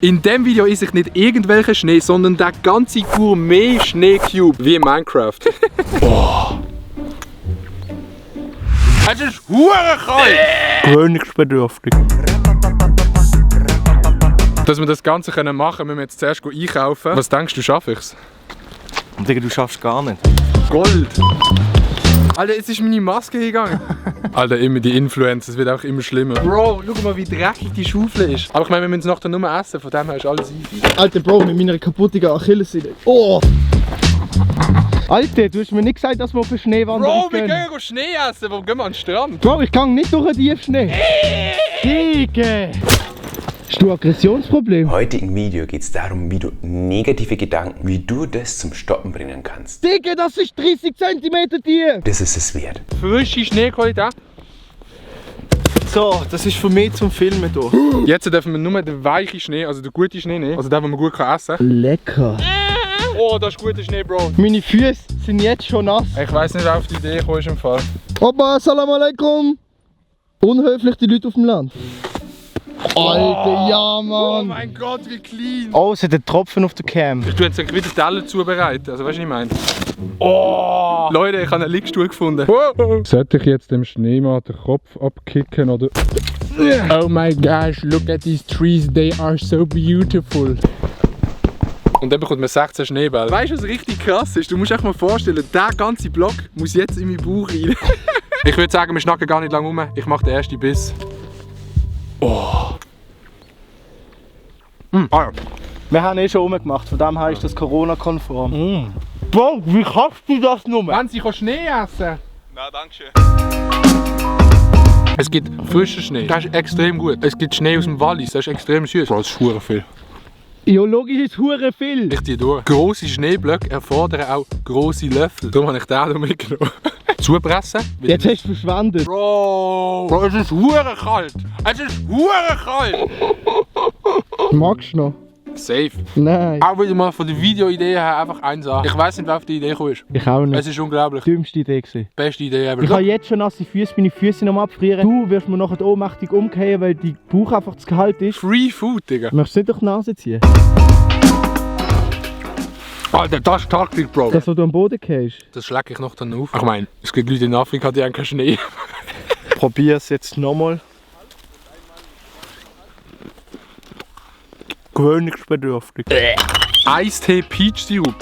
In diesem Video esse ich nicht irgendwelchen Schnee, sondern den ganzen Gourmet-Schnee-Cube, wie in Minecraft. Oh. Es ist verdammt kalt! Gewöhnungsbedürftig. Dass wir das Ganze machen können, müssen wir jetzt zuerst einkaufen. Was denkst du, schaffe ich's? Digga, du schaffst gar nicht. Gold! Alter, jetzt ist meine Maske hingegangen. Alter, immer die Influencer, es wird auch immer schlimmer. Bro, schau mal, wie dreckig die Schaufel ist. Aber ich meine, wir müssen es nachher nur essen, von dem her ist alles easy. Alter Bro, mit meiner kaputtigen Achillessehne. Oh! Alter, du hast mir nicht gesagt, dass wir auf eine Schneewanderung Bro, wir gehen Schnee essen, wo gehen wir an den Strand? Bro, ich kann nicht durch den Schnee. Digga! Hast du ein Aggressionsproblem? Im heutigen Video geht es darum, wie du negative Gedanken, wie du das zum Stoppen bringen kannst. Digga, das ist 30 cm tief! Das ist es wert. Frische Schneequalität. So, das ist für mich zum Filmen hier. Jetzt dürfen wir nur den weichen Schnee, also den guten Schnee nehmen. Also den, den man gut essen kann. Lecker! Oh, das ist guter Schnee, Bro. Meine Füße sind jetzt schon nass. Ich weiss nicht, wer auf die Idee gekommen ist im Fall. Opa, Assalamu alaikum! Unhöflich die Leute auf dem Land. Alter, ja Oh Mann! mein Gott, wie clean! Oh, es hat einen Tropfen auf der Cam. Ich tue jetzt wieder Teller zubereiten, also weißt du, was ich meine? Oh! Leute, ich habe einen Liegstuhl gefunden. Sollte ich jetzt dem Schneemann den Kopf abkicken oder... Oh my gosh, look at these trees, they are so beautiful. Und dann bekommt man 16 Schneebälle. Weißt du, was richtig krass ist? Du musst dir echt mal vorstellen, der ganze Block muss jetzt in meinen Bauch rein. Ich würde sagen, wir schnacken gar nicht lange rum. Ich mache den ersten Biss. Oh! Ah, Wir haben eh schon rumgemacht, von dem her ist das Corona-konform. Bro, wie kannst du das nur? Wenn sie Schnee essen? Nein, danke schön. Es gibt frischen Schnee, das ist extrem gut. Es gibt Schnee aus dem Wallis, das ist extrem süß. Bro, das ist verdammt viel. Ja, logisch ist hure viel. Ich ziehe durch. Grosse Schneeblöcke erfordern auch grosse Löffel. Darum habe ich den hier mitgenommen. Zupressen. Jetzt hast du verschwendet. Bro, es ist verdammt kalt. Es ist verdammt kalt. Magst du noch? Safe. Nein. Auch wieder mal von der Videoidee her einfach eins sagen. Ich weiss nicht, wer auf die Idee gekommen ist. Ich auch nicht. Es ist unglaublich. Dümmste Idee gewesen. Beste Idee ever. Ich habe jetzt schon nasse Füße, meine Füße noch abfrieren. Du wirst mir nachher ohnmächtig umgehen, weil dein Bauch einfach zu kalt ist. Free Food, Digga. Möchtest du nicht durch die Nase ziehen? Alter, das ist Taktik, Bro. Das, was du am Boden gehst. Das schlägt ich noch dann auf. Ich meine, es gibt Leute in Afrika, die haben keinen Schnee. Probier es jetzt nochmal. Gewöhnungsbedürftig. Eistee Peach Sirup.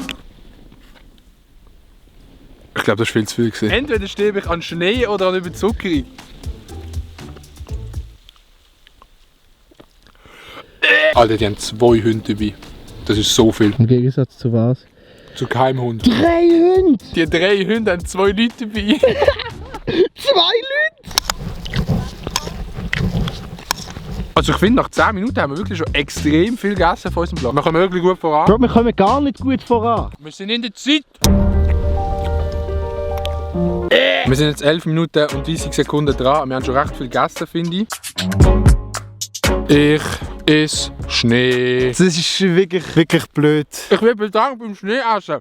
Ich glaube, das war viel zu viel gewesen. Entweder stehe ich an Schnee oder an Überzuckerung. Alter, die haben 2 Hunde dabei. Das ist so viel. Im Gegensatz zu was? Zu keinem Hund. 3 Hunde! Die 3 Hunde haben 2 Leute dabei. 2 Leute! Also ich finde, nach 10 Minuten haben wir wirklich schon extrem viel gegessen von unserem Block. Wir kommen wirklich gut voran. Bro, wir kommen gar nicht gut voran. Wir sind in der Zeit. Wir sind jetzt 11 Minuten und 30 Sekunden dran. Wir haben schon recht viel gegessen, finde ich. Ich esse Schnee. Das ist wirklich blöd. Ich will bedanken beim Schnee essen.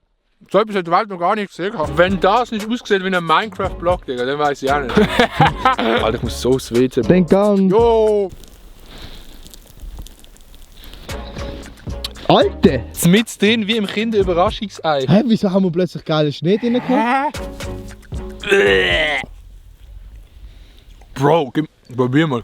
So etwas hat die Welt noch gar nicht gesehen. Wenn das nicht aussieht wie ein Minecraft-Block, dann weiß ich auch nicht. Alter, ich muss so switchen. Denk an. Jo! Alter! Mit drin wie im Kinderüberraschungsei. Hä, wieso haben wir plötzlich geilen Schnee drin gehabt? Bro, probier mal.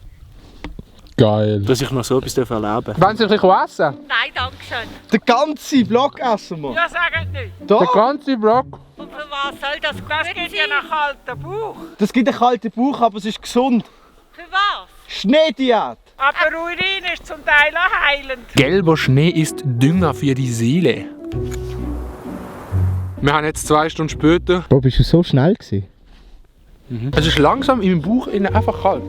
Geil. Dass ich noch so etwas erleben darf. Wollen Sie ein bisschen essen? Nein, danke schön. Den ganzen Block essen wir. Ja, sagen nicht. Der Da, ganze Block? Und für was soll das gut sein? Das gibt ja einen kalten Bauch. das gibt einen kalten Bauch, aber es ist gesund. Für was? Schneediät. Aber Urin ist zum Teil auch heilend. Gelber Schnee ist Dünger für die Seele. Wir haben jetzt 2 Stunden später. Bro, bist du so schnell gewesen? Es ist langsam in meinem Bauch innen einfach kalt.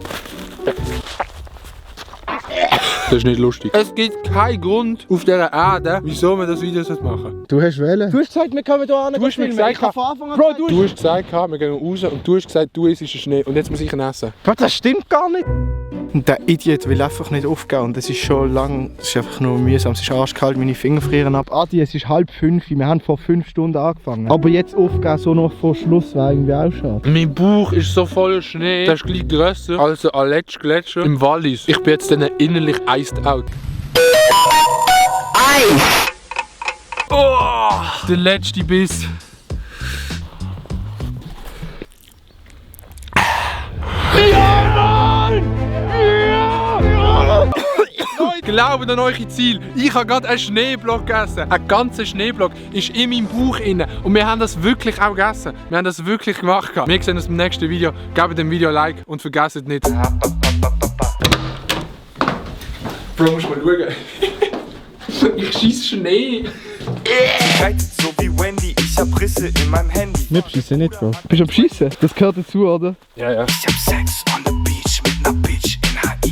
Das ist nicht lustig. Es gibt keinen Grund auf dieser Erde, wieso wir das Video machen. Du hast wählen. Du hast gesagt, wir kommen hier an. Du hast mir gesagt, ich habe von Anfang an Bro, gesagt. du hast gesagt, wir gehen raus und du hast gesagt, du isst den Schnee und jetzt muss ich ihn essen. Bro, das stimmt gar nicht. Und der Idiot will einfach nicht aufgehen und es ist schon lang, es ist einfach nur mühsam, es ist arschkalt, meine Finger frieren ab. Adi, es ist 4:30, wir haben vor 5 Stunden angefangen. Aber jetzt aufgehen, so noch vor Schluss, wäre irgendwie auch schade. Mein Bauch ist so voller Schnee, der ist gleich grösser als ein Aletsch-Gletscher im Wallis. Ich bin jetzt dann innerlich iced out. Der letzte Biss. Glaubt an eure Ziel. Ich habe gerade einen Schneeblock gegessen. Ein ganzer Schneeblock ist in meinem Bauch inne. Und wir haben das wirklich auch gegessen. Wir haben das wirklich gemacht. Wir sehen uns im nächsten Video. Gebt dem Video ein Like und vergesst nicht. Bro, musst mal schauen. Ich schieße Schnee. Reitet so wie Wendy, ich hab Risse in meinem Handy. Wir beschissen nicht, Bro. Bist du am Beschissen? Das gehört dazu, oder? Ja, ja. Ich hab Sex on the beach mit ner Bitch in Haiti.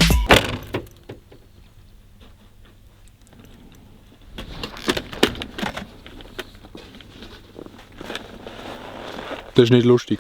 Das ist nicht lustig.